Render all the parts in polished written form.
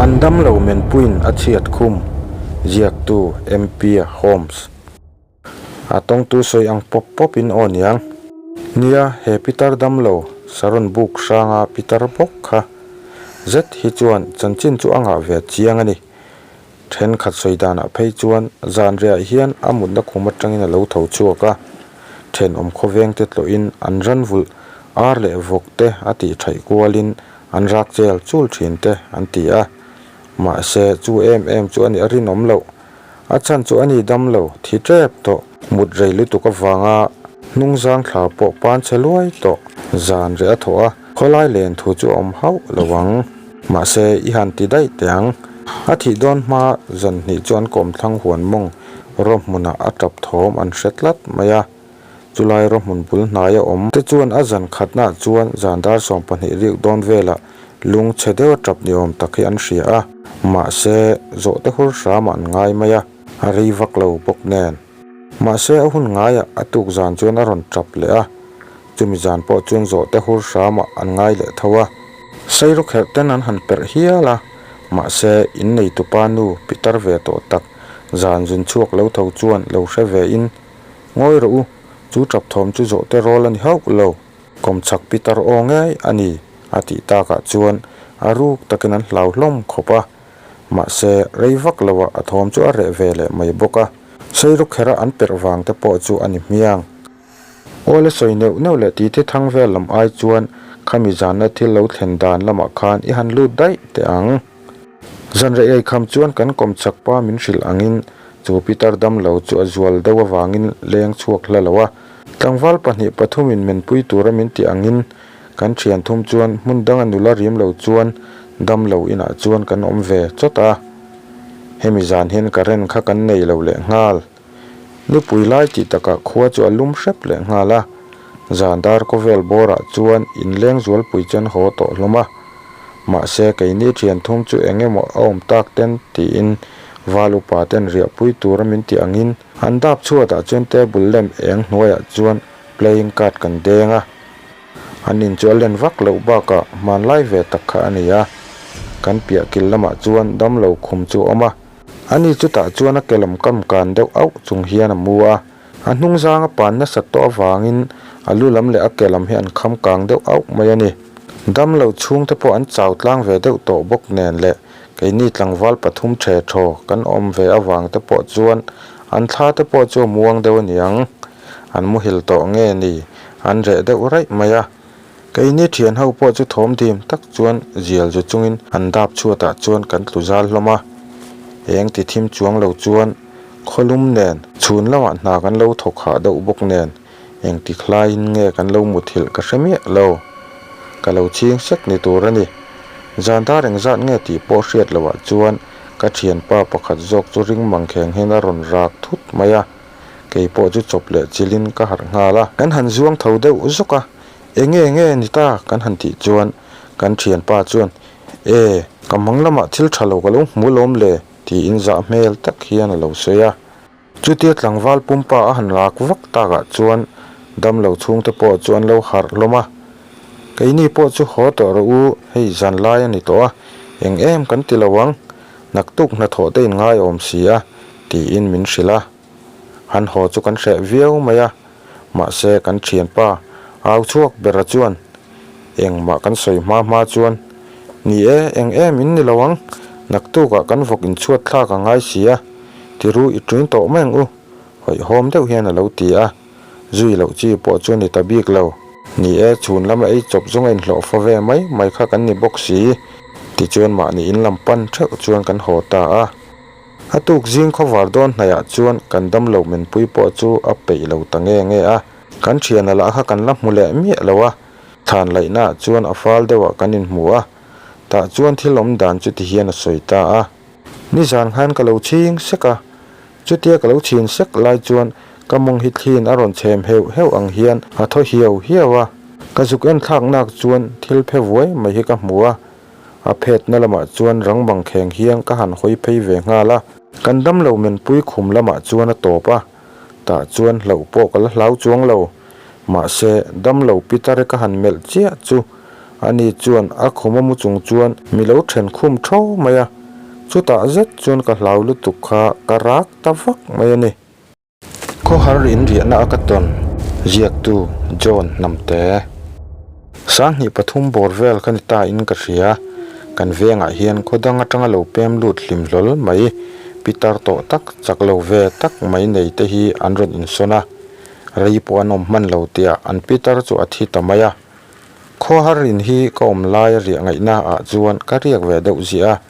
An damlo menpuiin a chhiat khum, ziaktu MP Holmes. A tawngtu sawi ang pawp pawpin aw niang. Nia, he pitar damlo, Saron buk hranga pitar bawk kha zet hi chuan chanchin chu a ngah ve chiang a ni. Thenkhat sawi danah phei chuan zanriah hian a mutna khum atangin a lo tho chhuak a, thenawm khawvengte tlawhin an ranvulh ar leh vawk te a tih thaih kualin an rak chel chul thin te an ti a. Mahse, chu em em chu a nih a rinawm loh. A chhan chu a ni dam lo, thi tep tawh. Mut rei lutuk avanga hnungzang thla pawh pan chhe luai tawh. Zanriah a thawh a, khawlai len thu chu a awm hauh lo ang. Mahse, i han ti daih teh ang. A thih dawn hma zan hnih chu an kawmthlang huan mawng raw hmunah a tap thawm an hre tlat mai a. Chulai raw hmun bul hnaia awm te chuan a zan khatnaah chuan zan dar 12 riak dawn velah lung chhe deuha tap ni awm tak hi an hria a. Mahse, zawhte hur hramah an ngai mai a, a rei vak lo bawk nen. Mahse, a hun ngaiah a tuk zan chuan a rawn tap leh a. Chumi zan pawh chuan zawhte hur hramah an ngai leh tho a. Sairawkherh ten an han perh hial a, mahse in neitupa nu pitar ve tawh tak zan zun chhuak lo tho chuan lo hre ve in, Ngawi rawh u, chu tap thawm chu zawhte rawl a ni hauh lo, kawmchhak pitar aw ngei a ni, a tih takah chuan a ruk takin an hlau hlawm khawp a. Mahse rei vak loah a thawm chu a reh ve leh mai bawk a, Sairawkherh a an perh vang te pawh chu a ni hmiang. Awle sawi neuh neuh leh titi thang vel lam ai chuan khami zanna thil lo thlen dan lamah khan i han lut daih teh ang. Zanreh ei kham chuan kan kawm chak pa min hrilh angin chu pitar damlo chu a zual deuh avangin leng chhuak hla lo a. Tlangval pahnih pathumin menpui tura min tih angin kan thian thum chuan hmun danga nula rim lo chuan damlo inah chuan kan awm ve chawt a. Hemi zan hian current kha kan nei lo leh nghal. Nupui lai tih takah khua chu a lum hrep leh nghal a, zan dar khawvel bawrah chuan inleng zualpui chu an haw tawh hlawm a. Mahse, keini thian thum chu eng emaw a awm tak ten tiin val upa ten riahpui tura min tih angin an dap chhuatah chuan table lamp eng hnuaiah chuan playing card kan deng a. An in chu a len vak loh bakah hmanlai ve tak kha a ni a, kan piah kil lamah chuan damlo khum chu a awm a. Ani chutah chuan a ke lam kam kan deuh auh chung hian a mu a, a hnung zang a pan nasat tawh avangin a lu lam leh a ke lam hi an kham kang deuh auh mai a ni. Damlo chhungte pawh an chau tlang ve deuh tawh bawk nen leh keini tlangval pathum the thaw kan awm ve avang te pawh chuan an thla te pawh chu a muang deuh a niang. An muhil tawh nge ni an reh deuh raih mai a. Keini thian ho pawh chu thawm dim tak chuan zial zu chungin an dap chhuatah chuan kan tlu zal hlawm a, eng ti thim chuang lo chuan khawlum nen chhun lamah hna kan lo thawk hah deuh bawk nen engti khlaiin nge kan lo muthilh ka hre miah lo. Ka lo chhing sek ni tur a ni. Zan dar engzat nge tih pawh hriat loh ah chuan ka thianpa pakhat zawk chu ring mangkheng hian a rawn rak thut mai a. Kei pawh chu chawp leh chilhin ka harh nghal a. Kan han zuang tho deuh zawk a, Enge nge ni ta? kan han tih chuan kan thianpa chuan, E, ka mang lamah thil tha lo ka lo hmu lawm le, tiin zah hmel tak hian a lo sawi a. Chutia tlangval pumpa a han lak vak takah chuan damlo chhungte pawh chu an lo harh hlawm a. Keini pawh chu haw tawh rawh u, hei zan lai a ni tawh a, eng em kan ti lo ang, naktuk hnathawh te in ngaiawm si a, tiin min hrilh a. Han haw chu kan hreh viau mai a, mahse kan thianpa au chhuak bera chuan engmah kan sawi hma hma chuan, Ni e, eng em in ni lo ang, naktukah kan vawk inchhuat thlak a ngai si a, tiru i ṭuin tawh mai ang u, hawihhawm deuh hian a lo ti a, zui loh chi pawh chu a ni ta bik lo. Ni e, chhun lama ei chawp zawng a inhlawh fa ve mai mai kha kan ni bawk si, tichuan mahni in lam pan theuh chuan kan haw ta a. A tuk zing khawvar dawn hnaihah chuan kan damlo menpui pawh chu a peih lo ta nge nge a, kan thiana lah kha kan la hmu leh miah lo a, thlan laihnaah chuan a fal deuhah kan inhmu a, tah chuan thil awm dan chu ti hian a sawi ta a. Nizan khan ka lo chhing sek a, chutia ka lo chhin sek lai chuan ka mawng hi thliin a rawn chhem heuh heuh ang hian a thaw hiau hiau a, ka zuk en thlak nak chuan thil phe vuai mai hi ka hmu a, A phetna lamah chuan rang bang kheng hian ka han hawi phei ve nghal a. Kan damlo menpui khum lamah chuan a tawp a, tah chuan hlauh pawh ka la hlau chuang lo. Mahse, damlo pitare ka han melh chiah chu Ani chuan a khum a mu chung chuan mi lo then khum tho mai a, chutah zet chuan ka hlau lutuk kha ka rak ta vak mai a ni. Khawhar in riahna a ka tawn ziaktu John Hnamte. Sanghnih pathum bawr vel ka ni ta in ka hria, kan vengah hian khaw dang atanga lo pem lut hlim hlawl mai, pitar tawh tak chak lo ve tak mai nei te hi an rawn insawn a, rei pawh an awm hman lo tihah an pitar chu a thi ta mai a. Khawhar in hi ka awm laia riah ngaihna ah chuan ka riak ve deuh ziah a,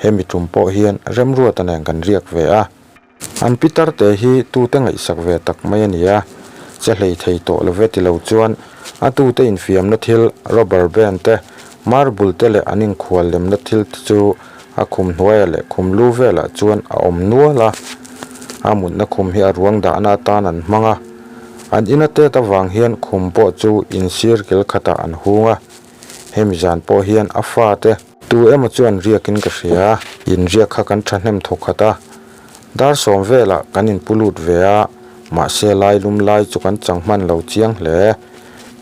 hemi tum pawh hian Remruata nen kan riak ve a. An pitar te hi tute ngaihsak ve tak mai a ni a, che hlei thei tawh lo ve ti lo chuan a tute infiamna thil rubber band te, marble te leh an inkhual lemna thil te chu a khum hnuaiah leh khum lu velah chuan a awm nual a. A mutna khum hi a ruang dahna atan an hmang a, an ina tet avang hian khum pawh chu insir kil khatah an hung a, hemi zan pawh hian a fate, Tu emaw chuan riakin ka hria, inriak kha kan thahnem thawk khat a, dar sawm velah kan inpu lut ve a, mahse lai lum lai chu kan chang hman lo chiang hle.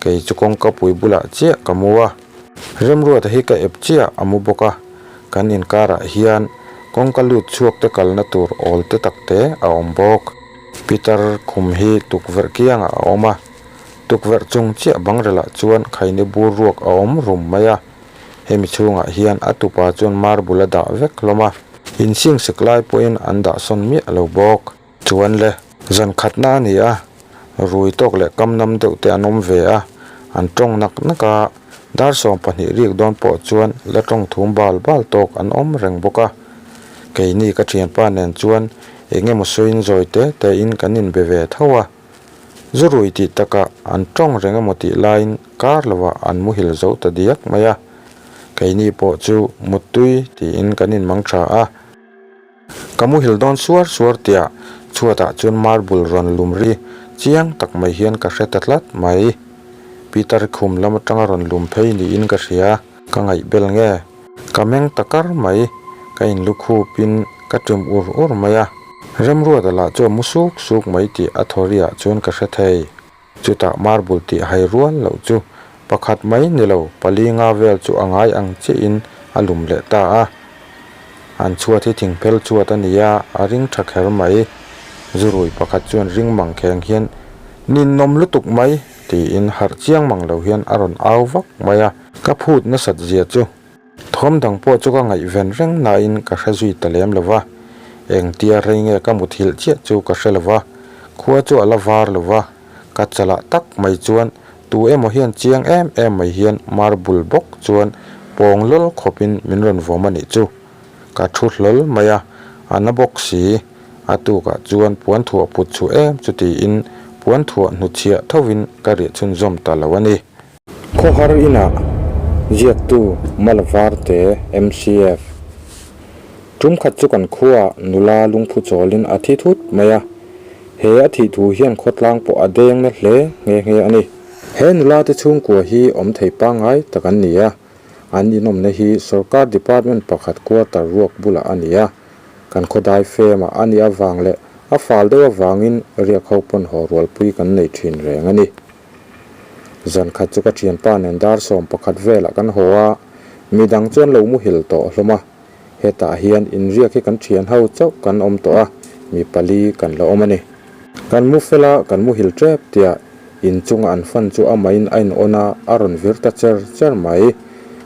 Kei chu kawngka pui bulah chiah ka mu a, Remruata hi ka ep chiah a mu bawk a, kan inkarah hian kawngka lut chhuak te kalna tur awl te tak te a awm bawk. Peter khum hi tukverh kiangah a awm a, tukverh chung chiah bangrelah chuan khaini bur ruak a awm rum mai a. Hemi chhungah hian a tupa chuan marble a dah vek hlawm a, insing sek lai pawhin an dah sawn miah lo bawk. Chuan le, zan khatna a ni a, rui tawk leh kam nam deuh te an awm ve a, an tawng nak nak a, dar 20 rik dawn pawh chuan la tawng thum bal bal tawk an awm reng bawk a. Keini ka thianpa nen chuan eng emaw sawiin zawi te tein kan inbe ve tho a. Zu rui tih takah an tawng reng emaw tih laiin kar lovah an muhil zo ta diak mai a, keini pawh chu muttui tiin kan inmang tha a. Ka muhil dawn suar suar tiah chhuatah chuan marble rawn lum ri chiang tak mai hian ka hre ta tlat mai. Peter khum lam atanga rawn lum phei niin ka hria, ka ngaihbel nge? Ka meng ta kar mai, ka inlukhupin ka ṭim ur ur mai a. Remruata lah chu a mu suk suk mai tih a thawriah chuan ka hre thei. Chutah marble tih hai rual loh chu pakhat mai ni lo pali nga vel chu a ngai ang chiahin a lum leh ta a. An chhuat hi thingphel chhuat a ni a, a ring tha kher mai. Zurui pakhat chuan ring mang kheng hian, Ninawm lutuk mai! tiin harh chiang mang lo hian a rawn au vak mai a. Ka phut nasat zia chu thawm dang pawh chu ka ngaihven reng nain ka hre zui ta lem lo va, engtia rei nge ka muthilh chiah chu ka hre lo va, khua chu a la var lo va, ka chalah tak mai chuan tu emaw hian chiang em em mai hian marble bawk chuan pawng lawl khawpin min rawn vawm a nih chu. Ka thu hlawl mai a, a na bawk si. A tukah chuan puan thuah put chhuah em chu tiin puan thuah hnutchhiah thovin ka riah chhunzawm ta lo a ni. Khawhar inah ziaktu Malavarte MCF tum khat chu kan khuaah nula lungphu chawlin a thi thut mai a, he a thih thu hian khawtlang pawh a deng na hle nghe nghe a ni. He nula te chhungkua hi awm thei pangngai tak an ni a, an inawmna hi sorkar department pakhat quarter ruak bulah a ni a, kan khawdai fem-ah a nih avang leh a fal deuh avangin riak ho pawn haw rualpui kan nei thin reng a ni. Zan khat chu ka thianpa nen dar 11 velah kan haw a, midang chuan lo muhil tawh hlawm a. Hetah hian inriak hi kan thian ho chauh kan awm tawh a, mi pali kan la awm a ni. Kan mu fel a, kan muhil tep tia inchunga an fan chu amahin a in on a, a rawn vir ta cher cher mai.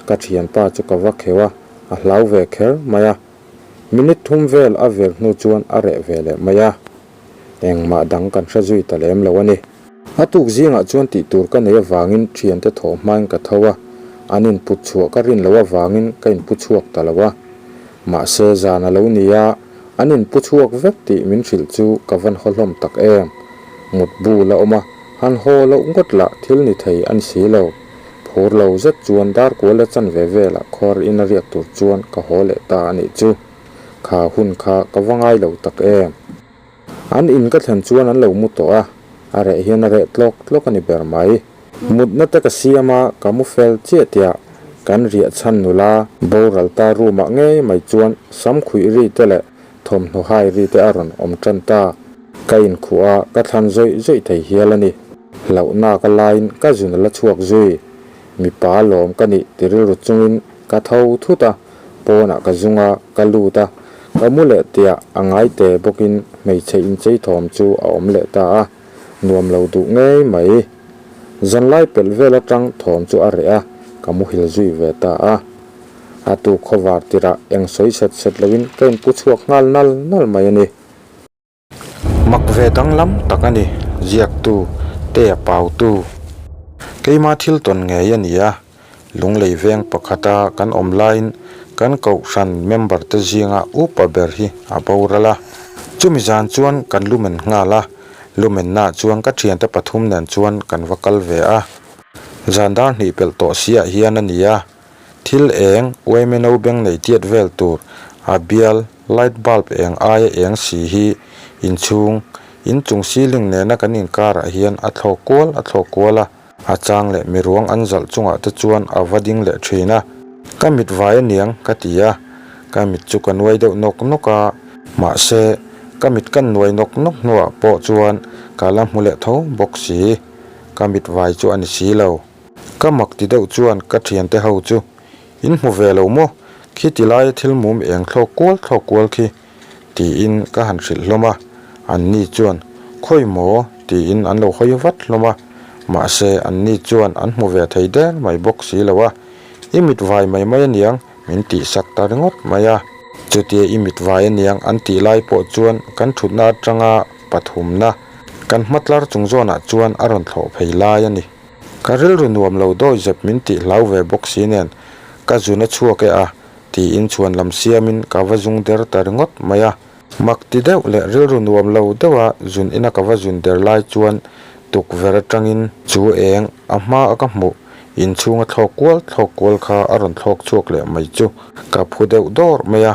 Ka thianpa chu ka va kheuh a, a hlau ve kher mai a. Minute thum vel a vir hnu chuan a reh ve leh mai a. Engmah dang kan hre zui ta lem lo a ni. A tuk zingah chuan tih tur ka nei avangin thiante thawh hmain ka tho a, an input chhuah ka rin loh avangin ka inpu chhuak ta lo a. Mahse zan a lo ni a, an inpu chhuak vek tih min hrilh chu ka van haw hlawm tak em. Mutbu la awm a, han haw loh ngawt lah thil ni thei a ni si lo. Phur lo zet chuan dar kual a chanve velah khawr in a riak tur chuan ka haw leh ta a nih chu. Kha hun kha ka va ngai lo tak em. An in ka thlen chuan an lo mu tawh a, a reh hian a reh tlawk tlawk a ni ber mai. Mutna te ka siam a, ka mu fel chiah tiah kan riah chhan nula boral ta room ah ngei mai chuan sam khuih ri te leh thawmhnaw hai ri te a rawn awm tan ta. Ka inkhuh a, ka thlan zawih zawih thei hial a ni. Hlauhna ka laiin ka zun a la chhuak zui. Mipa lawm ka nih ti rilru chungin ka tho thut a, pawnah ka zung a, ka lut a, ka mu leh tiah a ngai te bawkin hmeichhe inchei thawm chu a awm leh ta a, nuam lo duh ngei mai. Zanlai pelh vel atang thawm chu a reh a, ka muhil zui ve ta a. A tu khawvar tirah eng sawi set set loin ka inpu chhuak nghal nal nal mai a ni. Mak ve danglam tak a ni, ziaktu, te a pautu. Keima thil tawn ngei a ni a, lunglei veng pakhata kan awm laiin kan kohhran member te zinga upa ber hi a boral a. Chumi zan chuan kan lumen nghal a, lumennaah chuan ka thiante pathum nen chuan kan va kal ve a. Zan dar hnih pelh tawh siah hian a ni a, Thil eng, uaimeno beng nei tiat vel tur, a bial, light bulb eng aia eng si hi inchhung, inchung ceiling nena kan inkarah hian a thlawk kual a thlawk kual a, a chang leh miruang an zalh chungah te chuan a va ding leh thin a. Ka mit vai aniang ka ti a, ka mit chu ka nuai deuh nawk nawk a, mahse ka mit kan nuai nawk nawk hnuah pawh chuan ka la hmu leh tho bawk si, ka mit vai chu a ni si lo. Ka mak ti deuh chuan ka thiante ho chu, In hmu ve lo maw? Khi ti laia thil mum eng thlawk kual thlawk kual khi, tiin ka han hrilh hlawm a. Anni chuan, Khawi maw? tiin an lo hawi vat hlawm a. Mahse, anni chuan an hmu ve thei der mai bawk si lo a. I mit vai mai mai aniang, min tihsak ta ringawt mai a. Chutia i mit vai aniang an tih lai pawh chuan kan thutna atanga pathumna kan hmatlar chung zawnah chuan a rawn thlawh phei lai a ni. Ka rilru nuam lo dawi zep min tih hlau ve bawk si nen ka zun a chhuak e a tiin chhuan lam siamin ka va zung der ta ringawt mai a. Mak ti deuh leh rilru nuam lo deuha zun ina ka va zun der lai chuan tukverh atangin chu eng a hma a ka hmuh inchhunga thlawk kual thlawk kual kha a rawn thlawk chhuak leh mai chu ka phu deuh dawr mai a.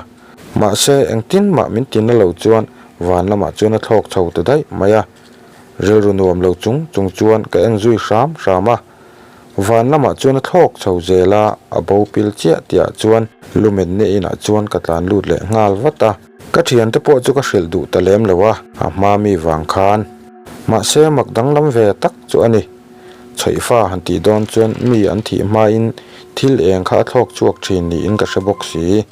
Mahse engtin mah min ti na lo chuan van lamah chuan a thlawk chho ta daih mai a. Rilru nuam lo chung chung chuan ka en zui hram hram a, van lamah chuan a thlawk chho zel a, a bo pil chiah tihah chuan lumenna inah chuan ka tlan lut leh nghal vat a. Ka thiante pawh chu ka hrilh duh ta lem lo a, a hma mi vang khan. Mahse mak danglam ve tak chu a ni. Chhaihfa han tih dawn chuan mi an thih hmain thil eng kha a thlawk chhuak thin niin ka hre bawk si.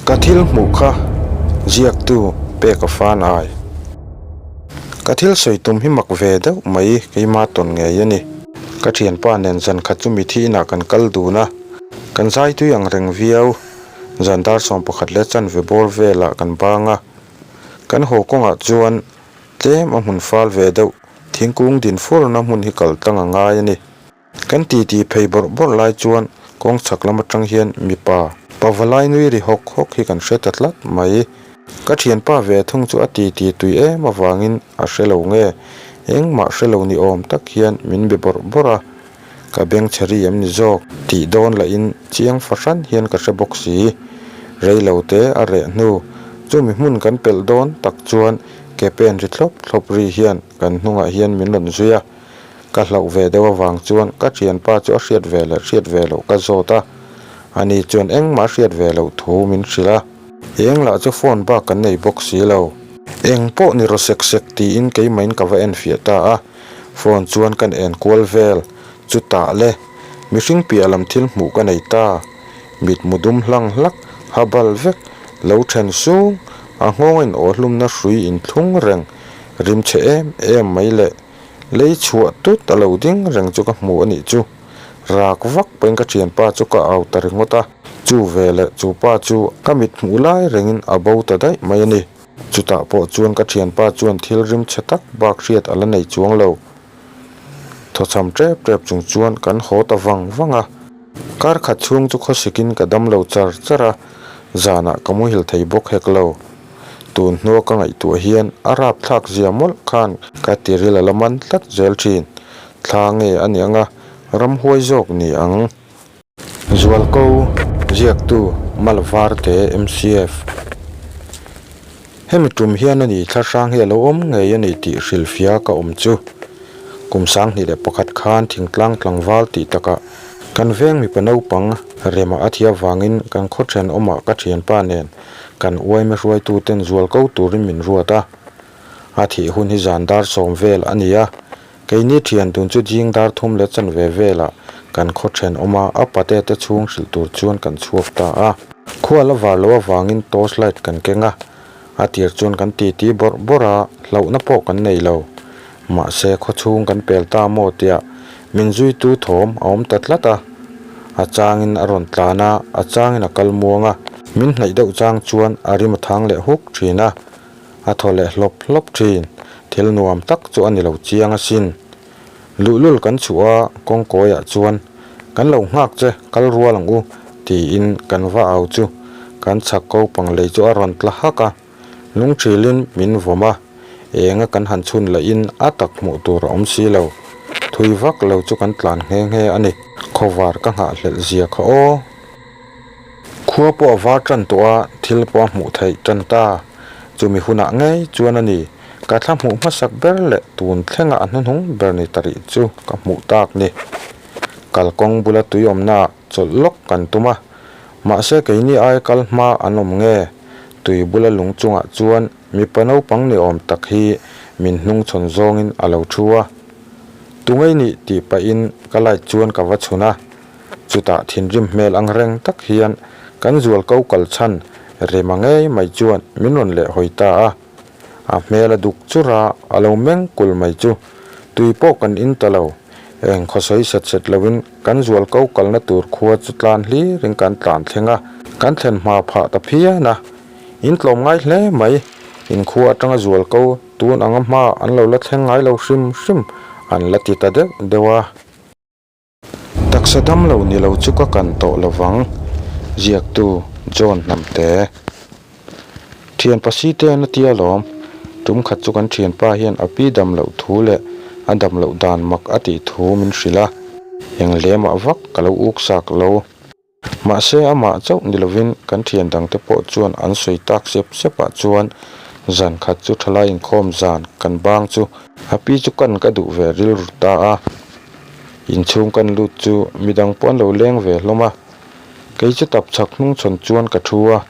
Ka thil hmuh kha ziaktu pek a fan ai. Ka thil sawi tum hi mak ve deuh mai keima tawn ngei a ni. Ka thianpa nen zan khat chu mithi inah kan kal dun a, kan zai tui ang reng viau. Zan dar 11 leh chanve bawr velah kan bang a, kan haw kawngah chuan tlem a hmun fal ve deuh thingkung din furna hmun hi kal tlang a ngai a ni. Kan titi phei bawrh bawrh lai chuan kawng chhak lam atang hian mipa pavalai nui ri hawk hawk hi kan hre ta tlat mai. Ka thianpa ve thung chu a titi tui em avangin a hre lo nge, engmah hre lo ni awm tak hian min be bawrh bawrh a, ka beng chhe ri em ni zawk tih dawn lahin chiang fahran hian ka hre bawk si. Rei lo te a reh hnu, chumi hmun kan pelh dawn tak chuan ke pen ri thlawp thlawp ri hian kan hnungah hian min rawn zui a. Ka hlauh ve deuh avang chuan ka thianpa chu a hriat ve leh hriat ve loh ka zawt a, ani chuan engmah a hriat ve loh thu min hrilh a. Eng lah chu phone bak kan nei bawk si lo. Eng pawh ni raw sek sek tiin keimahin ka va enfiah ta a, phone chuan kan en kual vel chutah le mihring piah lam thil hmuh ka nei ta, mitmu dum hlang hlak, ha bal vek, lo then sung, a nghawng a in aw hlumna hrui inthlung reng, rimchhe em em mai leh. Lei chhuah tut a lo ding reng chu ka hmu a nih chu. Rak vak pawhin ka thianpa chu ka au ta ringawt a, chu ve leh chu pa chu ka mit hmuh lai rengin a bo ta daih mai a ni. Chutah pawh chuan ka thianpa chuan thil rim chhe tak bak hriat a la nei chuang lo. Thawchham tep tep chung chuan kan haw ta vang vang a. Kar khat chhung chu khawsikin ka dam lo char char a, zanah ka muhil thei bawk hek lo. Tun hnua ka ngaihtuah hian a rapthlak zia mawlh khan ka tiril a la man tlat zel thin. Thla nge a ni anga ramhuai zawk ni ang. Zualko, Ziaktu, Malvarte, MCF. Hemi tum hian a ni thla hrang hi a lo awm ngei a ni tih hrilhfia ka awm chu. Kum 2001 khan thingtlang tlangval tih takah kan veng mipa naupang rema a thih avangin kan khaw thenawmah ka thianpa nen Kan uaime hruaituten zual ko turin min ruat a, a thih hun hi zan dar sawm vel a ni a. Keini thian dun chu jing dar thum leh chanve velah kan khaw thenawm a, a pate te chhung hrilh tur chuan kan chhuak ta a. Khua la var loh avangin torch light kan keng a, a tir chuan kan titi bawrh bawrh a, hlauhna pawh kan nei lo. Mahse khaw chhung kan pel ta maw tia min zuitu thawm a awm ta tlat a, a changin a rawn tlan a, a changin a kal muang a, min hnaih deuh chang chuan a rim a thang leh huk thin a. A thaw leh hlawp hlawp thin. Thil nuam tak chu a ni lo chiang asin. Luhlul kan chhuah a, kawngkawiah chuan, Kan lo nghak che, kal rual ang u, tiin kan va au chu kan chhak ko pang lei chu a rawn tla hak a. Lungthilin min vawm a, enga kan han chhun lahin a tak hmuh tur a awm si lo. Thui vak lo chu kan tlan nghe nghe a ni. Khawvar ka nghahhlelh zia kha aw. Khua pawh a var tan tawh a, thil pawh a hmuh theih tan ta. Chumi hunah ngei chuan a ni, ka thla hmuh hmasak ber leh tun thlenga a hnuhnung ber ni ta rih chu ka hmuh tak ni. Kalkawng bula tui awmnaah chawlh lawk kan tum a, mahse keini aia kal hma an awm nge? Tui bula lung chungah chuan mipa naupang ni awm tak hi min hnungchhawn zawngin a lo thu a. Tungei nih tih pahin ka light chuan ka va chhun a. Chutah thinrim hmel ang reng tak hian kan zual ko kal chhan rema ngei mai chuan min rawn leh hawi ta a. A hmel a duk chur a, a lo meng kul mai chu tui pawh kan in ta lo. Eng khawsawi set set loin kan zual ko kalna tur khua chu tlan hlirin kan tlan thleng a, kan thlen hma phah ta phian a. In tlawm ngai hle mai, in khua atanga zual ko tun anga hma an lo la thleng ngai lo hrim hrim an la ti ta deuh deuh a. Taksa dam lo ni lo chu ka kan tawh lo vang, ziaktu John Hnamte. Thianpa Site an a tia lawm, tum khat chu kan thianpa hian a pi dam loh thu leh a dam loh dan mak a tih thu min hrilh a, eng lemah vak ka lo uk sak lo. Mahse amah chauh ni lovin kan thian dangte pawh chuan an sawi tak sep sepah chuan zan khat chu thalai inkhawm zan kan bang chu a pi chu kan ka duh ve rilru ta a. Inchhung kan lut chu midang pawh an lo leng ve hlawm a, kei chu tap chhak hnungchhawn chuan ka thu a.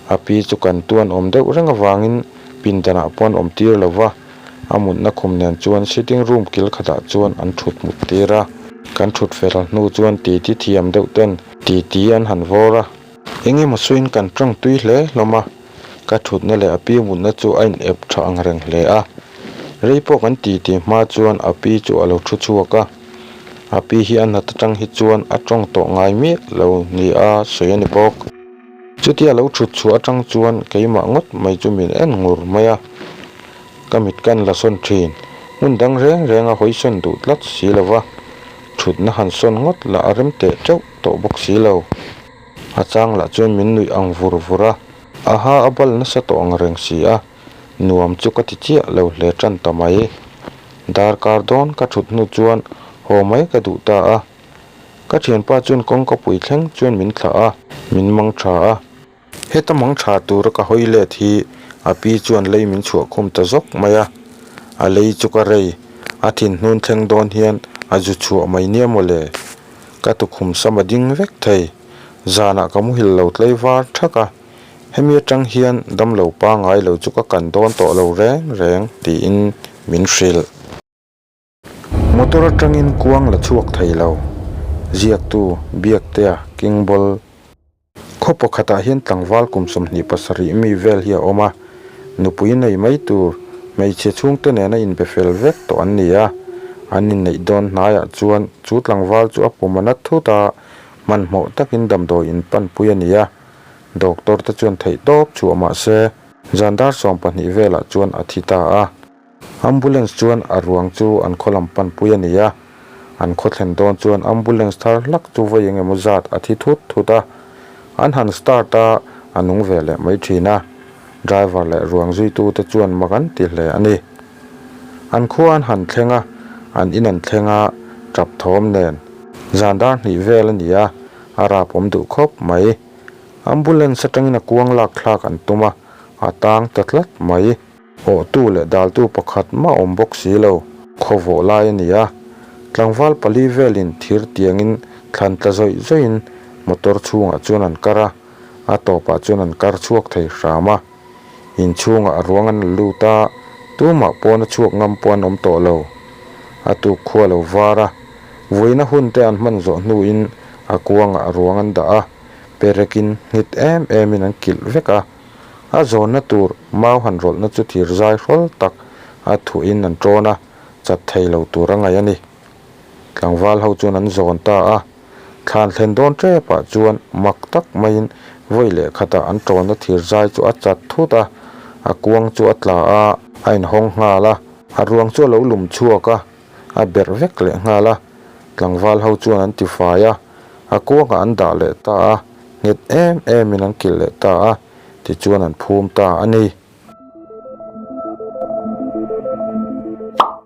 A pi chu kan tuan awm deuh reng avangin pindanah pawh an awm tir lo va, a mutna khum nen chuan sitting room kil khatah chuan an thut mut tir a. Kan thut fel hnu chuan titi thiam deuh ten titi an han vawr a. Eng emaw suiin kan tawng tui hle hlawm a, ka thutna leh a pi mutna chu a in ep tha ang reng hle a. Rei pawh kan titi hma chuan a pi chu a lo thu chhuak a, a pi hi a nat atang hi chuan a tawng tawh ngai miah lo nia sawi a ni bawk. Chutia lo thut chhuah atang chuan keimah ngawt mai chu min en ngur mai a, ka mit kan la sawn thin. Hmun dang reng reng a hawi sawn duh tlat si lo va, thutna han sawn ngawt lah a rem teh teuh tawh bawk si lo. A chang lah chuan min nuih ang vur vur a, a ha a bal nasa tawh ang reng si a, nuam chu ka ti chiah lo hle tan ta mai. Darkar dawn ka thut hnu chuan haw mai ka duh ta a. Ka thianpa chuan kawngka pui thleng chuan min thlah a, min mang tha a. Heta mang tha tura ka hawi let hi a pi chuan lei min chhuah khum ta zawk mai a. A lei chu ka rei, a thin hnun thleng dawn hian a zu chhuah mai nia maw le. Ka tukhum sam a ding vek thei. Zanah ka muhil lo tlei var thak a, hemi atang hian damlo pangai lo chu ka kan dawn tawh lo reng reng tiin min hrilh. Motor atangin kuang la chhuak thei lo. Ziaktu, Biaktea, Kingball. Khaw pakhatah hian tlangval kum 27 mi vel hi a awm a, nupui nei mai tur hmeichhe chhungte nena inbe fel vek tawh an ni a. An inneih dawn hnaiah chuan chu tlangval chu a pum a nat thut a, hmanhmawh takin damdawi in panpui a ni a. Doctor te chuan theihtawp chhuah mah se, zan dar 12 velah chuan a thi ta a. Ambulance chuan a ruang chu an khaw lam panpui a ni a, an khaw thlen dawn chuan ambulance thar hlak chu vawi eng emaw zat a thi thut thut a, an han start a, a nung ve leh mai thin a, driver leh ruang zuitute chuan mak an ti hle a ni. An khua an han thleng a, an in an thleng a, tap thawm nen zan dar hnih vel a ni a, a rap awm duh khawp mai. Ambulance atangin a kuang lak thlak an tum a, a tang ta tlat mai. Awhtu leh daltu pakhat mah awm bawk si lo. Khaw vawh lai a ni a, tlangval pali velin thir tiangin thlan tla zawih zawihin motor chhungah chuan an kar a, a tawpah chuan an kar chhuak thei hram a. Inchhungah a ruang an la lut a, tumah pawn a chhuak ngam pawh an awm tawh lo. A tuk khua lo var a, vuina hun te an hman zawh hnuin a kuangah ruang an dah a, perekin nghet em emin an kilh vek a. A zawnna tur mau han rawlhna chu thir zai hrawl tak a thuin an ṭawn a, chat thei lo tur a ngaih a ni. Tlangval ho chuan an zawn ta a, thlan thlen dawn ṭepah chuan mak tak maiin vawi leh khatah an ṭawnna thir zai chu a chat thut a, a kuang chu a tla a, a inhawng nghal a, a ruang chu a lo lum chhuak a, a berh vek leh nghal a, tlangval ho chuan an ti fai a, a kuangah an dah leh ta a, nghet em emin an kilh leh ta a, tichuan an phum ta a ni.